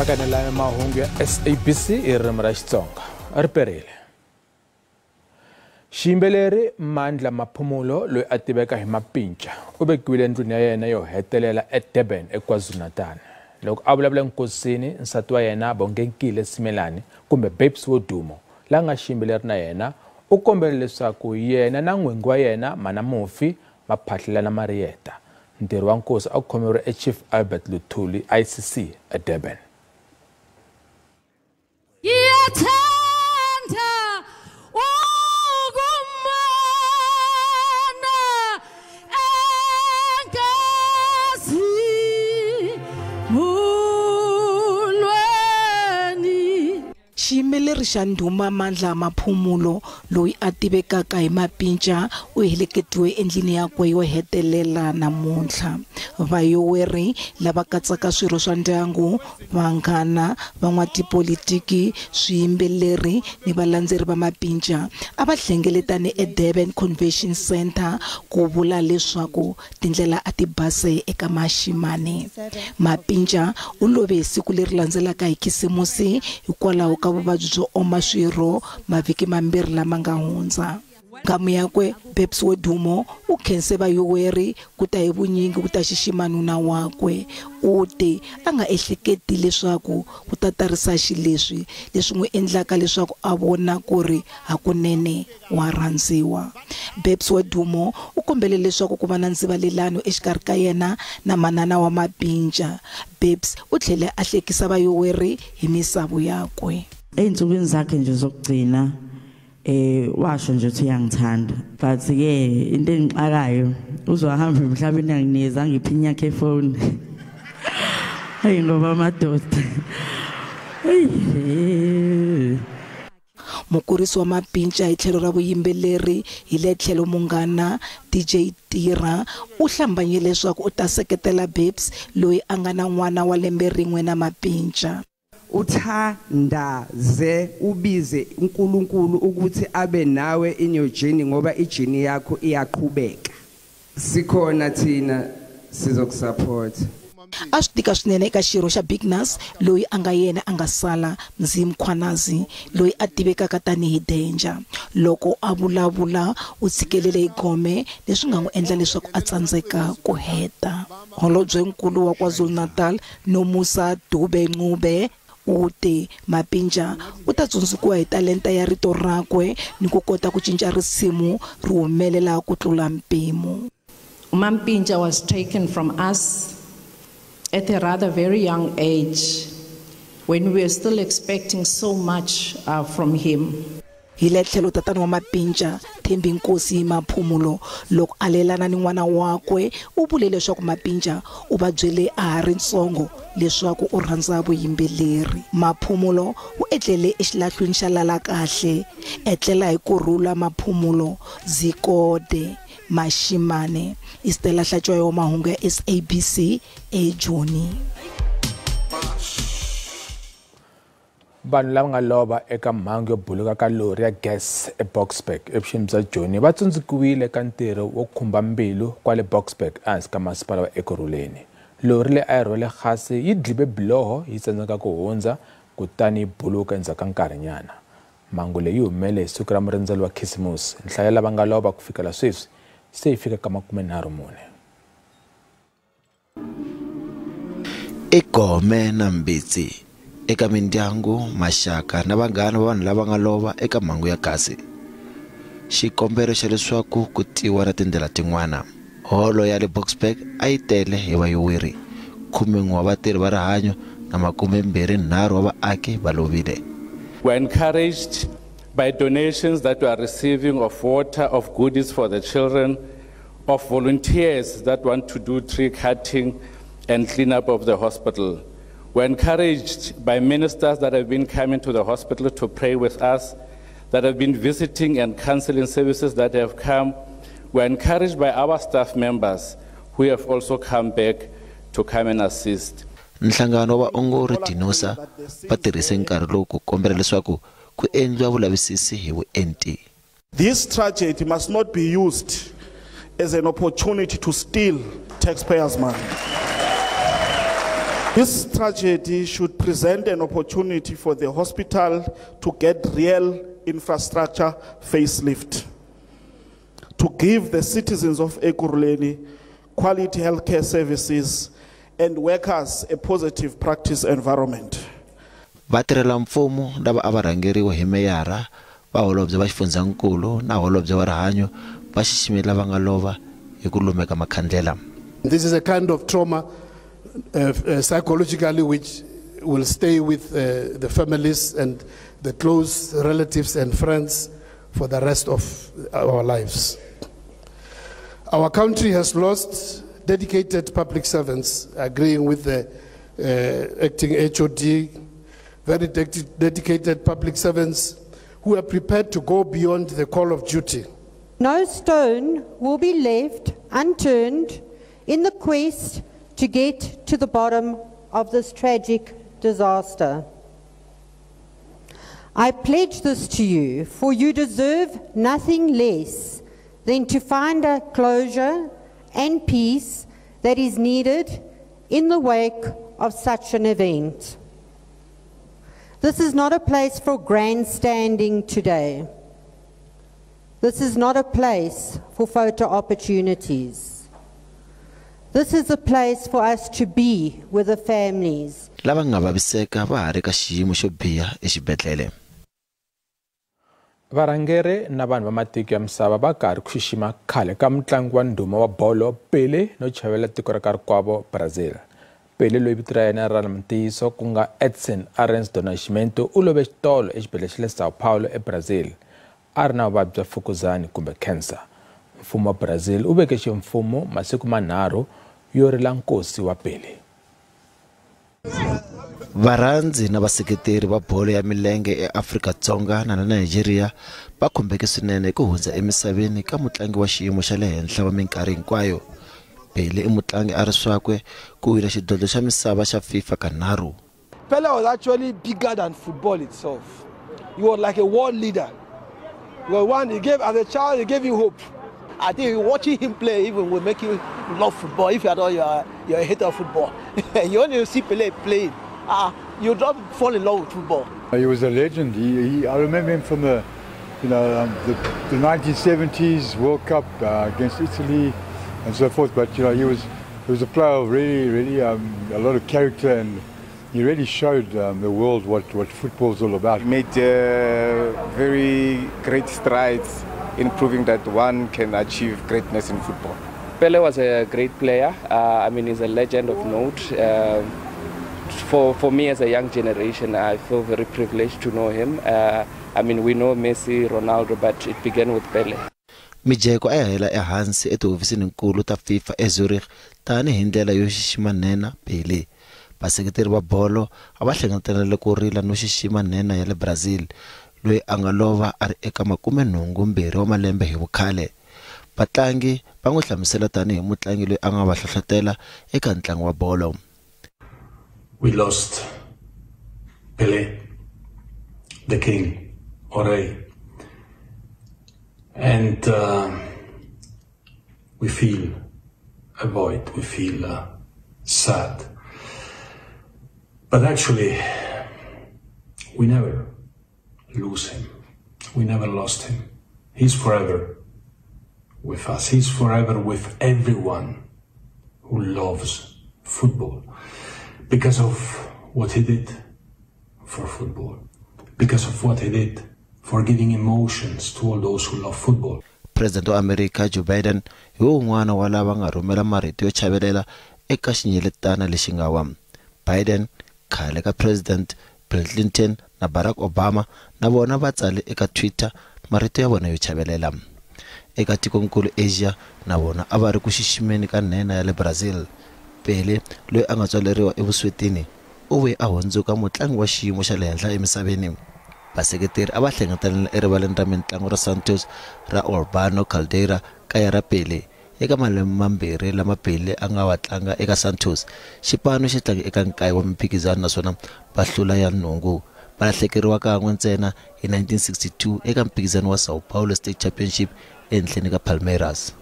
Fakanela mahungu ya SABC hi ririmi ra Xitsonga ri perile. Xiyimbeleri Mandla Maphumulo loyi a tiveka hi Mapinca u vekiwile endlwini ya yena yo hetelela eDurban eKwaZulu-Natal. Loko a vulavula enkosini, nsati wa yena Bongenkile Simelane kumbe Babes Wodumo la nga xiyimbeleri na yena u kombele leswaku yena na n'wingi wa yena Mana Mufi va phahlelana mariyeta. Ntirho wa nkosi a ku khomeriwe eChief Albert Luthuli ICC eDurban. Xiyimbeleri xa ndhuma Mandla Maphumulo loyi a tivekaka hi Mapinca u heleketiwe endlwini yakwe yo hetelela namuntlha. Vayoweri lava katsaka swirho swa ndyangu, vanghana, van'watipolitiki, swiyimbeleri ni valandzeri va Mapinca a va hlengeletane eDurban Convention Centre ku vula leswaku tindlela a ti base eka Mashimane. Mapinca u love hi siku leri landzelaka hi Khisimusi hikwalaho ka vuvabyi byo oma swirho mavhiki mambirhi lama nga hundza. Nghamu yakwe Babes Wodumo u khense vayoweri ku ta hi vunyingi ku ta xixima nuna wakwe. U te a nga ehleketi leswaku ku ta tarisa xileswi leswi n'wi endlaka leswaku a vona ku ri hakunene wa rhandziwa. Babes Wodumo u kombele leswaku ku va na ndzivalelano exikarhi ka yena na manana wa Mapinca. Babes u tlhele a hlekisa vayoweri hi misavu yakwe. Ey'nsukwini zakhe nje zokugcina washo nje ukuthi uyangithanda, but ke into engixakayo uzohamba emhlabeni anginikeza ngiphini yakhe efoni. Hayi ngoba amadoda. Mukurisi wa Mapinca hi tlhelo ra vuyimbeleri hi le tlhelo munghana DJ Tira u hlambanye leswaku u ta seketela Babes loyi a nga na n'wana wa lembe rin'we na Mapinca. Uthandaze ubize uNkulunkulu ukuthi abe nawe in your journey ngoba ijourney yakho iyaqhubeka. Sikhona thina sizokusupport. A swi tika swinene eka xirho xa Big Nas loyi a nga yena a nga sala Mzee Mkhwanazi loyi a tivekaka tanihi Danger. Loko a vulavula u tshikelele hi gome leswi nga n'wi endla leswaku a tsandzeka ku heta. Holobyenkulu wa KwaZulu-Natal Nomusa Dube Ncube u te Mapinca u ta tsundzukiwa hi talenta ya rito rakwe ni ku kota ku cinca risimu ri humelela ku tlula mpimo. Mampintsha was taken from us at a rather very young age when we were still expecting so much from him. Hi le tlhelo tatana wa Mapinca Thembinkosi Maphumulo loko a lelana ni n'wana wakwe u vule leswaku Mapinca u va byele a ha ri ntsongo leswaku u rhandza vuyimbeleri. Maphumulo u etlele exilahlweni xa lala kahle, etlela hi kurhula Maphumulo Zikode Mashimane. Stella Hlatshwayo wa mahungu ya SABC eJoni. Vanhu lava nga lova eka mhangu yo buluka ka lori ya gas eBoksburg evuxeni bya Joni va tsundzukiwile ka ntirho wo khumba mbilu kwale Boksburg ehansi ka masipala wa Ekurhuleni. Lori leyi a yi rhwele gasi yi dlive biloho yi tsandzeka ku hundza kutani yi buluka endzhaku ka nkarhinyana. Mhangu leyi yi humele hi siku ra murindzelo wa Khisimusi. Nhlayo ya lava nga lova ku fikela sweswi se yi fika ka 34. I gome na mbitsi eka mindyangu, maxaka na vanghana va vanhu lava nga lova eka mhangu ya gasi. Xikombelo xa leswaku ku tiwa na tindlela tin'wana. Holo ya le Boksburg a yi tele hi vayoweri, 11 wa vatirhi va rihanyo na 23 wa vaaki va lovile. We are encouraged by donations that we are receiving of water, of goodies for the children, of volunteers that want to do tree cutting and cleanup of the hospital. We're encouraged by ministers that have been coming to the hospital to pray with us, that have been visiting and counseling services that have come. We're encouraged by our staff members who have also come back to come and assist. Nhlangano wa vaongori DENOSA va tirhise nkarhi lowu ku kombela leswaku ku endliwa vulavisisi hi vuenti. This tragedy must not be used as an opportunity to steal taxpayers' money. This tragedy should present an opportunity for the hospital to get real infrastructure facelift, to give the citizens of Ekurhuleni quality healthcare services and workers a positive practice environment. Vatirhela mfumo lava a va rhangeriwa hi meyara, vaholobye va xifundzankulu na holobye wa rihanyo va xiximile lava nga lova hi ku lumeka makhandlela. This is a kind of trauma psychologically which will stay with the families and the close relatives and friends for the rest of our lives. Our country has lost dedicated public servants, agreeing with the acting HOD, very dedicated public servants who are prepared to go beyond the call of duty. No stone will be left unturned in the quest to get to the bottom of this tragic disaster. I pledge this to you, for you deserve nothing less than to find a closure and peace that is needed in the wake of such an event. This is not a place for grandstanding today. This is not a place for photo opportunities. This is a place for us to be with the families. Lava nga vaviseka va ha ri ka xiyimo xo biha exibedhlele. Varhangeri na vanhu va matiko ya misava va karhi ku xixima khale ka mutlangi wa ndhuma wa bolo Pele no chavela tiko ra ka rikwavo Brazil. Pele loyi vito ra yena ra ntiyiso ku nga Edson Arantes do Nascimento u love xitolo exibedhlele xa le Sao Paulo eBrazil a ri na vuvabyi bya mfukuzani kumbe cancer. Mfumo wa Brazil u veke ximfumo masiku manharhu yo rila nkosi wa Pele. Varhandzi na vaseketeri va bolo ya milenge eAfrika-Dzonga na Nigeria va khumbeke swinene ku hundza emisaveni ka mutlangi wa xiyimo xa le henhla wa minkarhi hinkwayo. Pele i mutlangi a ri swakwe ku wina xidlodlo xa misava xa FIFA kanharhu. Pele was actually bigger than football itself. He was like a world leader. He was one, he gave, as a child, he gave you hope. I think watching him play even will make you love football. If you are not, you're a hater of football. You only see Pele playing, you don't fall in love with football. He was a legend. I remember him from the, the 1970s World Cup against Italy and so forth. But he was a player of really, really a lot of character, and he really showed the world what football's all about. He made very great strides in proving that one can achieve greatness in football. Pele was a great player. I mean, he's a legend of note. For me as a young generation, I feel very privileged to know him. I mean, we know Messi, Ronaldo, but it began with Pele. Mijeko a yi hela ehansi etihofisininkulu ta FIFA eZurich tanihi ndlela yo xixima nhenha Pele. Vaseketeri va bolo a va hlengetanile ku rila no xixima nhenha ya le Brazil loyi a nga lova a ri eka 82 wa malembe hi vukhale. Vatlangi va n'wi hlamusela tanihi mutlangi loyi a nga va hlohlotela eka ntlangu wa bolo. We lost Pele, the king, Orey, and we feel a void, we feel sad. But actually, we never lose him. We never lost him. He's forever with us. He's forever with everyone who loves football because of what he did for football, because of what he did for giving emotions to all those who love football. President wa America Joe Biden hi wun'wana wa lava nga rhumela marito yo chavelela eka xinyeletana lexi nga wa. Biden, khale ka President Bill Clinton na Barack Obama na vona va tsale eka Twitter marito ya vona yo chavelela. Eka tikonkulu Asia na vona a va ri ku xiximeni ka nhenha ya le Brazil. Pele loyi a nga tswaleriwa evuswetini u vuye a hundzuka mutlangi wa xiyimo xa le henhla emisaveni. Vaseketeri a va hlengetanile erivaleni ra mintlangu ra Santos ra Urbano Caldeira kaya ra Pele. Eka malembe mambirhi lama Pele a nga wa tlanga eka Santos, xipano xi tlange eka nkaye wa mimphikizano naswona va hlula ya nhungu. Va lahlekeriwa kan'we ntsena hi 1962 eka mphikizano wa Sao Paulo State Championship ehenhleni ka Palmeiras.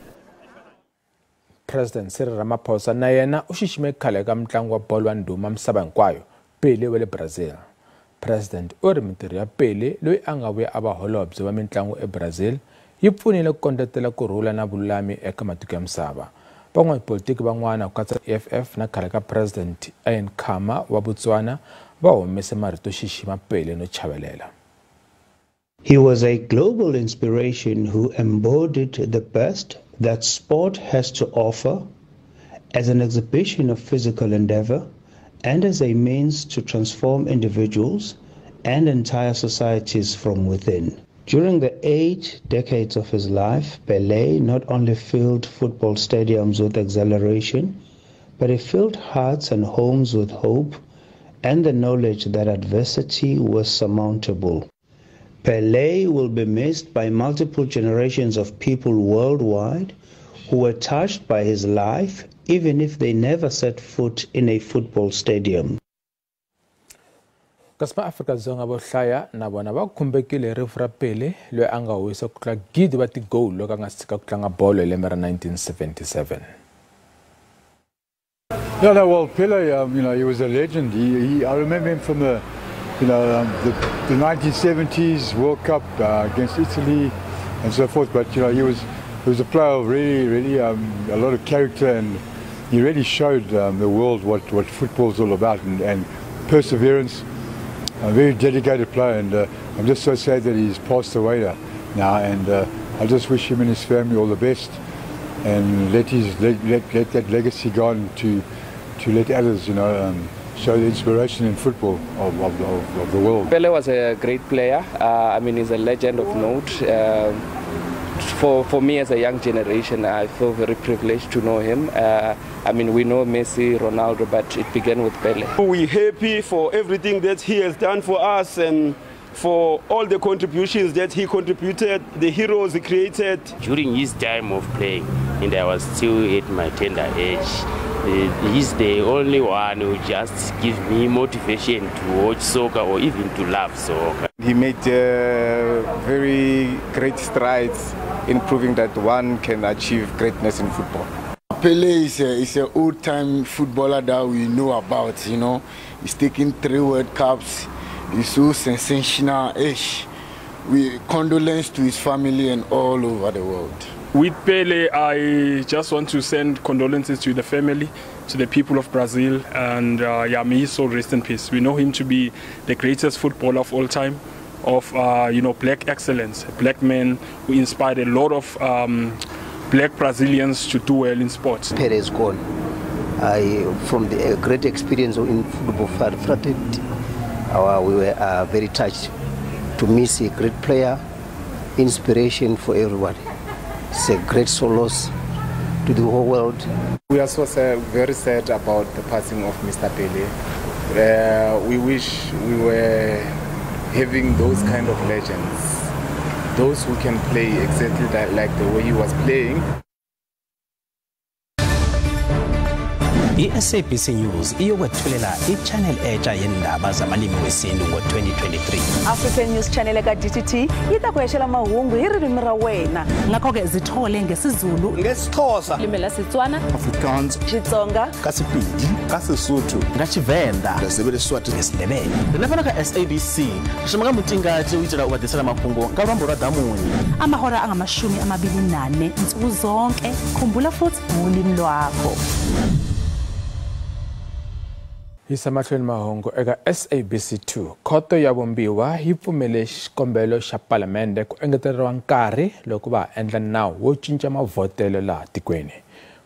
President Cyril Ramaphosa na yena u xixime khale ka mutlangi wa bolo wa ndhuma misava hinkwayo Pele wa le Brazil. President u ri mintirho ya Pele loyi a nga vuya a va holobye wa mitlangu eBrazil yi pfunile ku kondletela ku rhula na vululami eka matiko ya misava. Van'watipolitiki van'wana ku katsa EFF na khale ka President Ian Khama wa Botswana va humese marito xixima Pele no chavelela. He was a global inspiration who embodied the best that sport has to offer as an exhibition of physical endeavor and as a means to transform individuals and entire societies from within. During the 8 decades of his life, Pelé not only filled football stadiums with exhilaration, but he filled hearts and homes with hope and the knowledge that adversity was surmountable. Pelé will be missed by multiple generations of people worldwide who were touched by his life, even if they never set foot in a football stadium. Kasi maAfrika-Dzonga vo hlaya na vona va khumbekile hi rifu ra Pele loyi a nga wisa ku tlula 1,000 wa ti-goal loko a nga si tshika ku tlanga bolo hi lembe ra 1977. Yeah, no, well, Pele, you know, he was a legend. I remember him from the, you know, the 1970s World Cup against Italy and so forth. But you know, he was a player of really, really a lot of character, and he really showed the world what football's all about and perseverance. A very dedicated player, and I'm just so sad that he's passed away now. And I just wish him and his family all the best, and let that legacy go on to let others, you know, show the inspiration in football of the world. Pele was a great player. I mean, he's a legend of note. For me as a young generation, I feel very privileged to know him. I mean, we know Messi, Ronaldo, but it began with Pele. We're happy for everything that he has done for us and for all the contributions that he contributed, the heroes he created. During his time of playing, and I was still at my tender age, he's the only one who just gives me motivation to watch soccer or even to love soccer. He made very great strides in proving that one can achieve greatness in football. Pele is an old-time footballer that we know about, you know. He's taken 3 World Cups. He's so sensational-ish. We condolence to his family and all over the world. With Pele, I just want to send condolences to the family, to the people of Brazil, and yeah, may his soul rest in peace. We know him to be the greatest footballer of all time, of you know, black excellence, a black man who inspired a lot of black Brazilians to do well in sports. Pele is gone. From the great experience in football fraternity, we were very touched to miss a great player, inspiration for everybody. It's a great solace to the whole world. We are so sad, very sad about the passing of Mr. Pele. We wish we were having those kind of legends, those who can play exactly that, like the way he was playing. I-SABC News iyokwethulela i-channel entsha yendaba zamalimi wesintu ngo-2023. African News Channel eka-DTT yi ta ku hexela mahungu hi ririmi ra wena. Ngakho-ke zithole ngesiZulu, ngesiXhosa, limi la Setswana, Afrikaans, Xitsonga, ka Sepedi, ka Sesotho, nga Tshivenda, Ndebele, ngesiNdebele. Rine fana ka SABC ri shuma nga mutingati u itela u vha ḓisela mafhungo nga luambo lwa ḓamuni. Amahora angama-24 nsuku zonke. Khumbula futhi ngolimi lwakho. Yisa mahlweni mahungu eka SABC 2. Khoto ya Vumbiwa yi pfumele xikombelo xa palamende ku engeteriwa nkarhi loko va endla nawu wo cinca mavhotelo laha tikweni.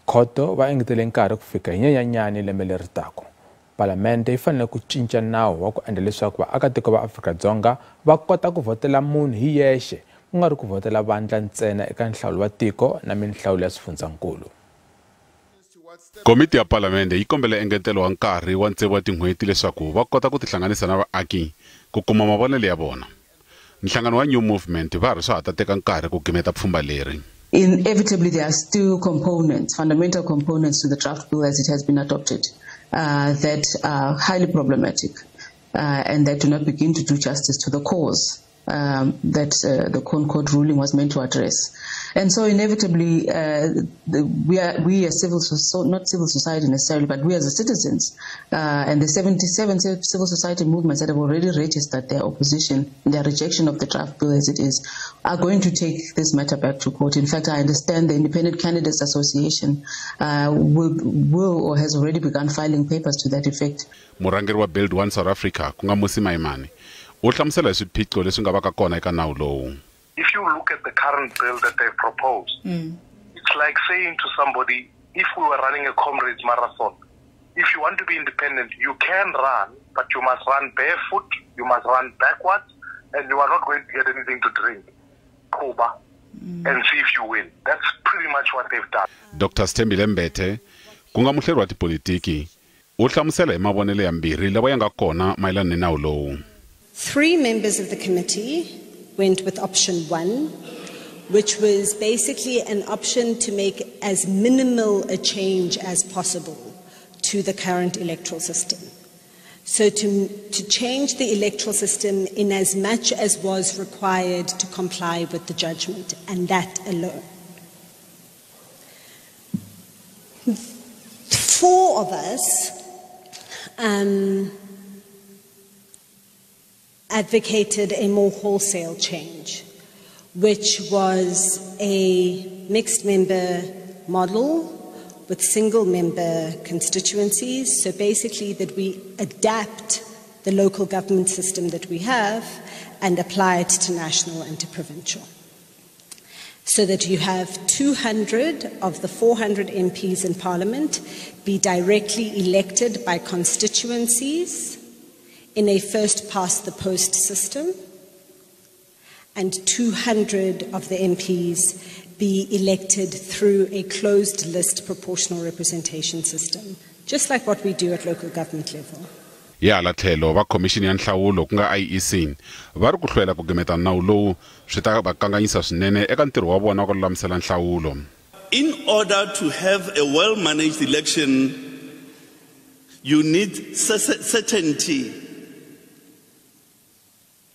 Khoto va engetele nkarhi ku fika hi Nyenyanyani lembe leri taka. Palamende yi fanele ku cinca nawu wa ku endla leswaku vaakatiko va Afrika-Dzonga va kota ku vhotela munhu hi yexe, ku nga ri ku vhotela vandla ntsena eka nhlawulo wa tiko na minhlawulo ya swifundzankulu. Komiti ya Palamende yi kombele engetelo wa nkarhi wa tsevu wa tin'hweti leswaku va kota ku tihlanganisa na vaaki ku kuma mavonelo ya vona. Nhlangano wa New Movement va ri swa ha ta teka nkarhi ku gimeta pfhumba leri. Inevitably, there are still components, fundamental components to the draft bill as it has been adopted, that are highly problematic and that do not begin to do justice to the cause that the Concord ruling was meant to address. And so inevitably, we as civil, so not civil society necessarily, but we as the citizens and the 77 civil society movements that have already registered their opposition, their rejection of the draft bill as it is, are going to take this matter back to court. In fact, I understand the Independent Candidates Association will or has already begun filing papers to that effect. Murhangeri wa Build One South Africa ku nga Mmusi Maimane u hlamusela hi swiphiqo leswi nga vaka kona eka nawu lowu. If you look at the current bill that they've proposed, it's like saying to somebody, if we were running a Comrades Marathon, if you want to be independent, you can run, but you must run barefoot, you must run backwards, and you are not going to get anything to drink. Kuba, and see if you win. That's pretty much what they've done. Dr. Sthembile Mbete, ku nga muhleri wa tipolitiki, u hlamusela hi mavonelo yambirhi lawa ya nga kona mayelana ni nawu lowu. 3 members of the committee went with option 1, which was basically an option to make as minimal a change as possible to the current electoral system. So to change the electoral system in as much as was required to comply with the judgment, and that alone. 4 of us advocated a more wholesale change, which was a mixed member model with single member constituencies. So basically that we adapt the local government system that we have and apply it to national and to provincial. So that you have 200 of the 400 MPs in Parliament be directly elected by constituencies in a first-past-the-post system, and 200 of the MPs be elected through a closed-list proportional representation system, just like what we do at local government level. Ya hala tlhelo va khomixini ya nhlawulo ku nga IEC va ri ku hlwela ku gimeta nawu lowu swi ta va kanganyisa swinene eka ntirho wa vona wa ku lulamisela nhlawulo. In order to have a well-managed election, you need certainty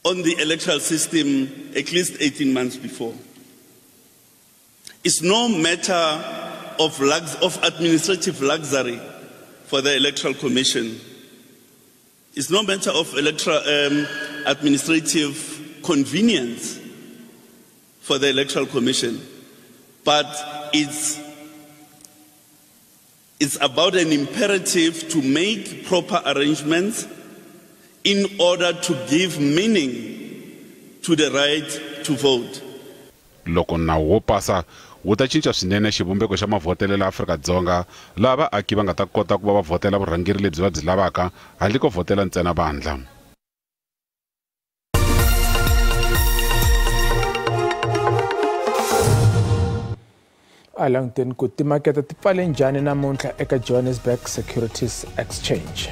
on the electoral system at least 18 months before. It's no matter of administrative luxury for the Electoral Commission. It's no matter of electoral administrative convenience for the Electoral Commission, but it's about an imperative to make proper arrangements in order to give meaning to the right to vote. Loko nawu wo pasa wu ta cinca swinene xivumbeko xa mavhotelo la Afrika-Dzonga laha vaaki va nga ta kota ku va va vhotela vurhangeri lebyi va byi lavaka handle ko vhotela ntsena vandla. A languteni ku timakete ti pfale njhani namuntlha eka Johannesburg Securities Exchange.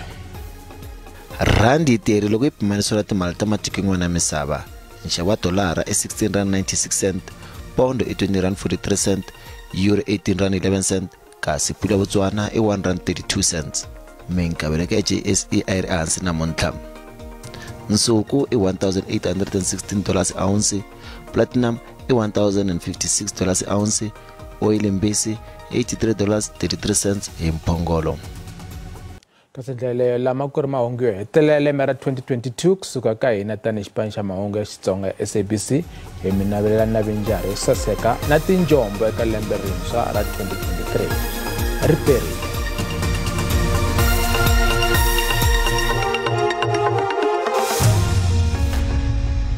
Randi yi teri loko yi pimanisiwa na timali ta matiko yin'wana ya misava. Nxavo wa dolara i R16.96, pondo i R20.43, euro R18.11, kasi pula ya Botswana i R1.32. Minkavelo ka JSE a yi ri ehansi namuntlha. Nsuku i $1,816 ounce, platinum i $1,056 ounce, oyili mbisi $83.33 hi mphongolo. Kasi ndlela leyo lama ku ri mahungu yo hetelela lembe ra 2022 kusuka ka hina tanihi xipano xa mahungu ya Xitsonga ya SABC hi mi navelela na vinjari yo saseka na tinjombo eka lembe rintshwa ra 2023. Ri perile.